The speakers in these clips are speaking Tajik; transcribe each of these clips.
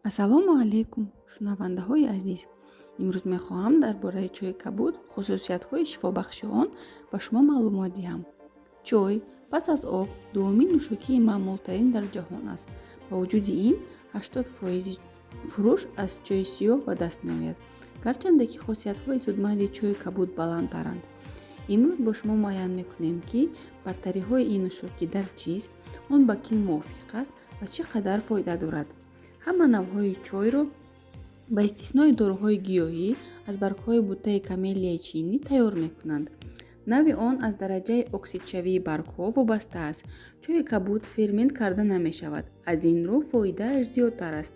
Ассалому алайкум, шунавандаҳои азиз! Имрӯз мехоҳам дар бораи чойи кабуд, хусусиятҳои шифобахши он ба шумо маълумот диҳам. Чой пас аз об дуввумин нӯшокии маъмултарин дар ҷаҳон аст. Ба вуҷуди ин, 80 фоизи фурӯш аз чойи сиёҳ ба даст меояд, гарчанде ки хосиятҳои судманди чойи кабуд баландтаранд. Имрӯз бо шумо муайян мекунем, ки бартариҳои ин нӯшокӣ дар чист, он ба кӣ мувофиқ аст ва чӣ қадар фоида дорад. Ҳама навъҳои чойро, ба истиснои доруҳои гиёҳӣ, аз баргҳои буттаи камелияи чинӣ тайёр мекунанд. Навъи он аз дараҷаи оксидшавии баргҳо вобаста аст. Чойи кабуд фермент карда намешавад, аз ин рӯ фоидааш зиёдтар аст.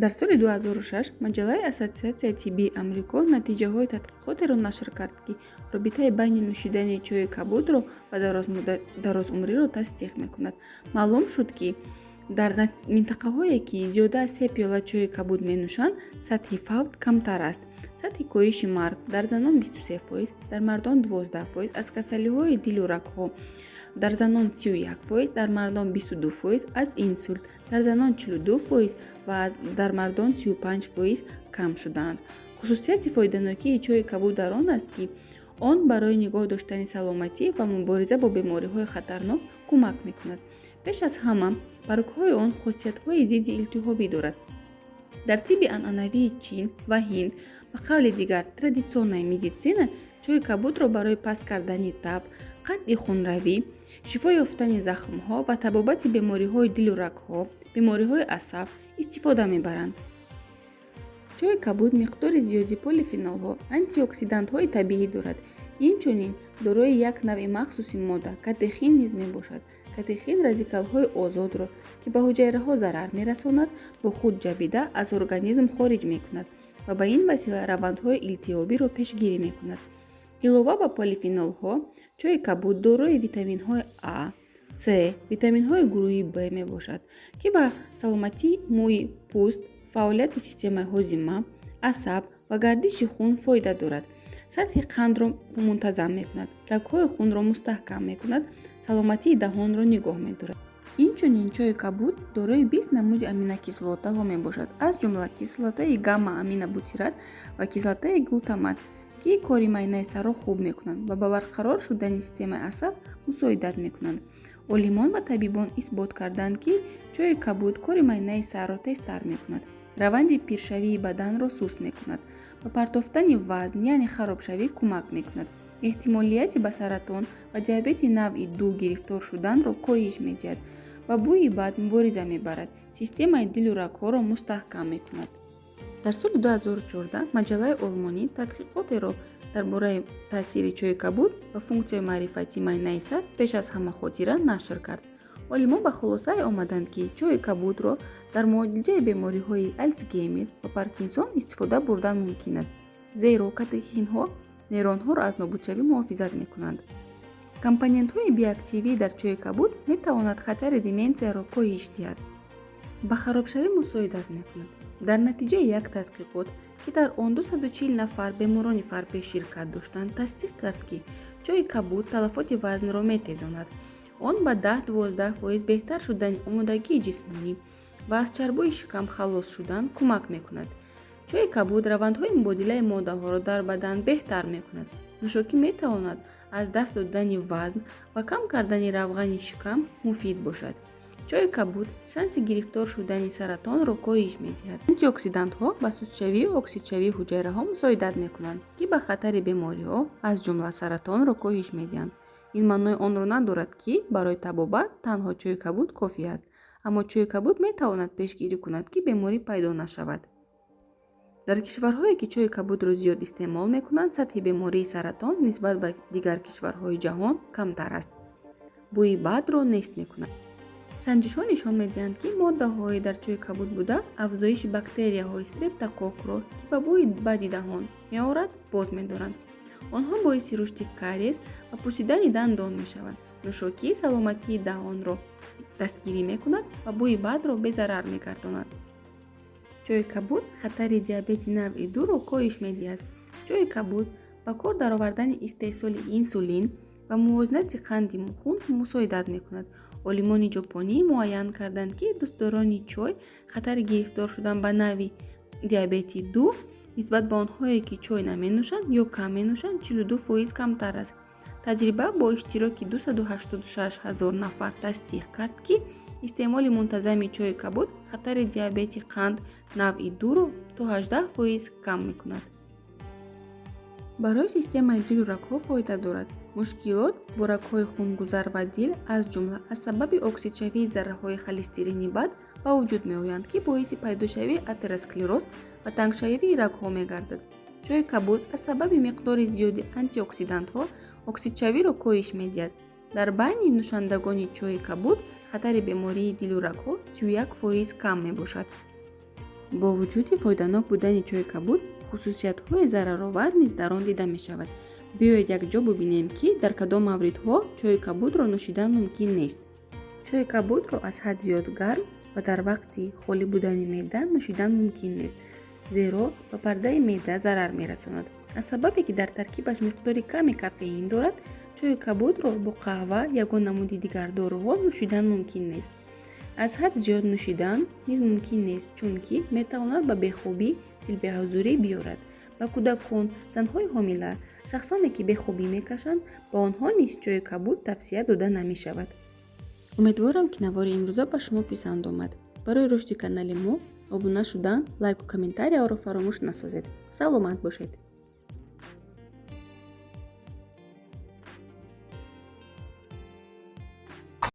Дар соли 2006 маҷаллаи Ассотсиатсияи тиббии Амрико натиҷаҳои тадқиқотеро нашр кард, ки робитаи байни нӯшидани чойи кабудро ва дарозумриро тасдиқ мекунад. Маълум шуд, ки дар минтақаҳое, ки зиёда аз се пиёла чойи кабуд менӯшанд, сатҳи фавт камтар аст. Сатҳи коҳиши марг дар занон 23%, дар мардон 12%, аз касалиҳои дилу рагҳо дар занон 31%, дар мардон 22%, аз инсулт дар занон 42% ва дар мардон 35% кам шудаанд. Хусусияти фоиданокии чойи кабуд дар он аст, ки он барои нигоҳ доштани саломатӣ ва мубориза бо бемориҳои хатарнок кӯмак мекунад. Пеш аз ҳама, баргҳои он хосиятҳои зидди илтиҳобӣ дорад. Дар тибби анъанавии Чин ва Ҳинд, ба қавли дигар традиционная медицина, чойи кабудро барои паст кардани таб, қатъи хунравӣ, шифо ёфтани захмҳо ва табобати бемориҳои дилу рагҳо, бемориҳои асаб истифода мебаранд. Чойи кабуд миқдори зиёди полифенолҳо, антиоксидантҳои табиӣ дорад. Инчунин дорои як навъи махсуси модда катехин низ мебошад. Катехин радикалҳои озодро, ки ба ҳуҷайраҳо зарар мерасонад, бо худ ҷабида аз организм хориҷ мекунад ва ба ин васила равандҳои илтиҳобиро пешгирӣ мекунад. Илова ба полифенолҳо, чойи кабуд дорои витаминҳои А, С, витаминҳои гурӯҳи Б мебошад, ки ба саломатии мӯи пӯст, фаъолияти системаи ҳозима, асаб ва гардиши хун фоида дорад. Сатҳи қандро мунтазам мекунад, рагҳои хунро мустаҳкам мекунад, саломатии даҳонро нигоҳ медорад. Инчунин чойи кабуд дорои 20 намуди аминокислотаҳо мебошад, аз ҷумла кислотаи гамма-аминобутират ва кислотаи глутамат, ки кори майнаи сарро хуб мекунанд ва ба барқарор шудани системаи асаб мусоидат мекунанд. Олимон ва табибон исбот карданд, ки чойи кабуд кори майнаи сарро тезтар мекунад, раванди пиршавии баданро суст мекунад, ба партофтани вазн, яъне харобшавӣ, кӯмак мекунад, эҳтимолияти ба саратон ва диабети навъи ду гирифтор шуданро коҳиш медиҳад, ба бӯи бад мубориза мебарад, системаи дилу рагҳоро мустаҳкам мекунад. Дар соли 2014 маҷаллаи олмонӣ тадқиқотеро дар бораи таъсири чойи кабуд ба функсияи маърифатии майнаи сар, пеш аз ҳама хотира, нашр кард. Олимон ба хулосае омаданд, ки чойи кабудро дар муолиҷаи бемориҳои Алцгеймер ва Паркинсон истифода бурдан мумкин аст, зеро катехинҳо нейронҳоро аз нобудшавӣ муҳофизат мекунанд. Компонентҳои биоактивӣ дар чойи кабуд метавонад хатари деменсияро коҳиш диҳад, ба харобшавӣ мусоидат мекунад. Дар натиҷаи як тадқиқот, ки дар он 240 нафар беморони фарбеҳ ширкат доштанд, тасдиқ кард, ки чойи кабуд талафоти вазнро метезонад. Он ба 10-12% беҳтар шудани омодагии ҷисмонӣ ва аз чарбӯи шикам халос шудан кӯмак мекунад. Чойи кабуд равандҳои мубодилаи моддаҳоро дар бадан беҳтар мекунад. Нӯшокӣ метавонад аз даст додани вазн ва кам кардани равғани шикам муфид бошад. Чойи кабуд шанси гирифтор шудани саратонро коҳиш медиҳад. Антиоксидантҳо ба сустшавию оксидшавии ҳуҷайраҳо мусоидат мекунанд, ки ба хатари бемориҳо, аз ҷумла саратонро, коҳиш медиҳанд. Ин маънои онро надорад, ки барои табобат танҳо чойи кабуд кофӣ аст, аммо чойи кабуд метавонад пешгирӣ кунад, ки беморӣ пайдо нашавад. Дар кишварҳое, ки чойи кабудро зиёд истеъмол мекунанд, сатҳи бемории саратон нисбат ба дигар кишварҳои ҷаҳон камтар аст. Бӯи бадро нест мекунад. Санҷишҳо нишон медиҳанд, ки моддаҳои дар чойи кабуд буда афзоиши бактерияҳои стрептококкро, ки ба бӯи бади даҳон меорад, боз медоранд. Онҳо боиси рушди кариес ва пусидани дандон мешаванд. Нӯшокӣ саломатии даҳонро дастгирӣ мекунад ва бӯи бадро безарар мегардонад. Чойи кабуд хатари диабети навъи дуро коҳиш медиҳад. Чойи кабуд ба кор даровардани истеҳсоли инсулин ва Ба мувозинати қанди хун мусоидат мекунад. Олимони ҷопонӣ муайян карданд, ки дӯстдорони чой хатари гирифтор шудан ба навъи диабети 2 нисбат ба онҳое, ки чой наменӯшанд ё кам менӯшанд, 42% камтар аст. Таҷриба бо иштироки 286 ҳазор нафар тасдиқ кард, ки истеъмоли мунтазами чойи кабуд хатари диабети қанд навъи 2-ро то 18% кам мекунад. Барои системаи дилу рагҳо фоида дорад. Мушкилот бо рагҳои хунгузар ва дил, аз ҷумла аз сабаби оксидшавии зарраҳои холестерини бад ба вуҷуд меоянд, ки боиси пайдошавии атеросклероз ва тангшавии рагҳо мегардад. Чойи кабуд аз сабаби миқдори зиёди антиоксидантҳо оксидшавиро коҳиш медиҳад. Дар байни нӯшандагони чойи кабуд хатари бемории дилу рагҳо 31% кам мебошад. Бо вуҷуди фоиданок будани чойи кабуд, хусусиятҳои зараровар низ дар он дида мешавад. Биёед, якҷо бубинем, ки дар кадом мавридҳо чойи кабудро нӯшидан мумкин нест. Чойи кабудро аз ҳад зиёд гарм ва дар вақти холӣ будани меъда нӯшидан мумкин нест, зеро ба пардаи меъда зарар мерасонад. Аз сабабе ки дар таркибаш миқдори ками кофеин дорад, чойи кабудро бо қаҳва, ягон намуди дигар доруҳо нӯшидан мумкин нест. Аз ҳад зиёд нӯшидан низ мумкин нест, чунки метавонад ба бехобӣ, дилбеҳузурӣ биёрад. Ба кӯдакон, занҳои ҳомила, шахсоне, ки бехобӣ мекашанд, ба онҳо низ чойи кабуд тавсия дода намешавад. Умедворам, ки навори имрӯза ба шумо писанд омад. Барои рушди канали мо обуна шудан, лайку комментарияро фаромӯш насозед. Саломат бошед.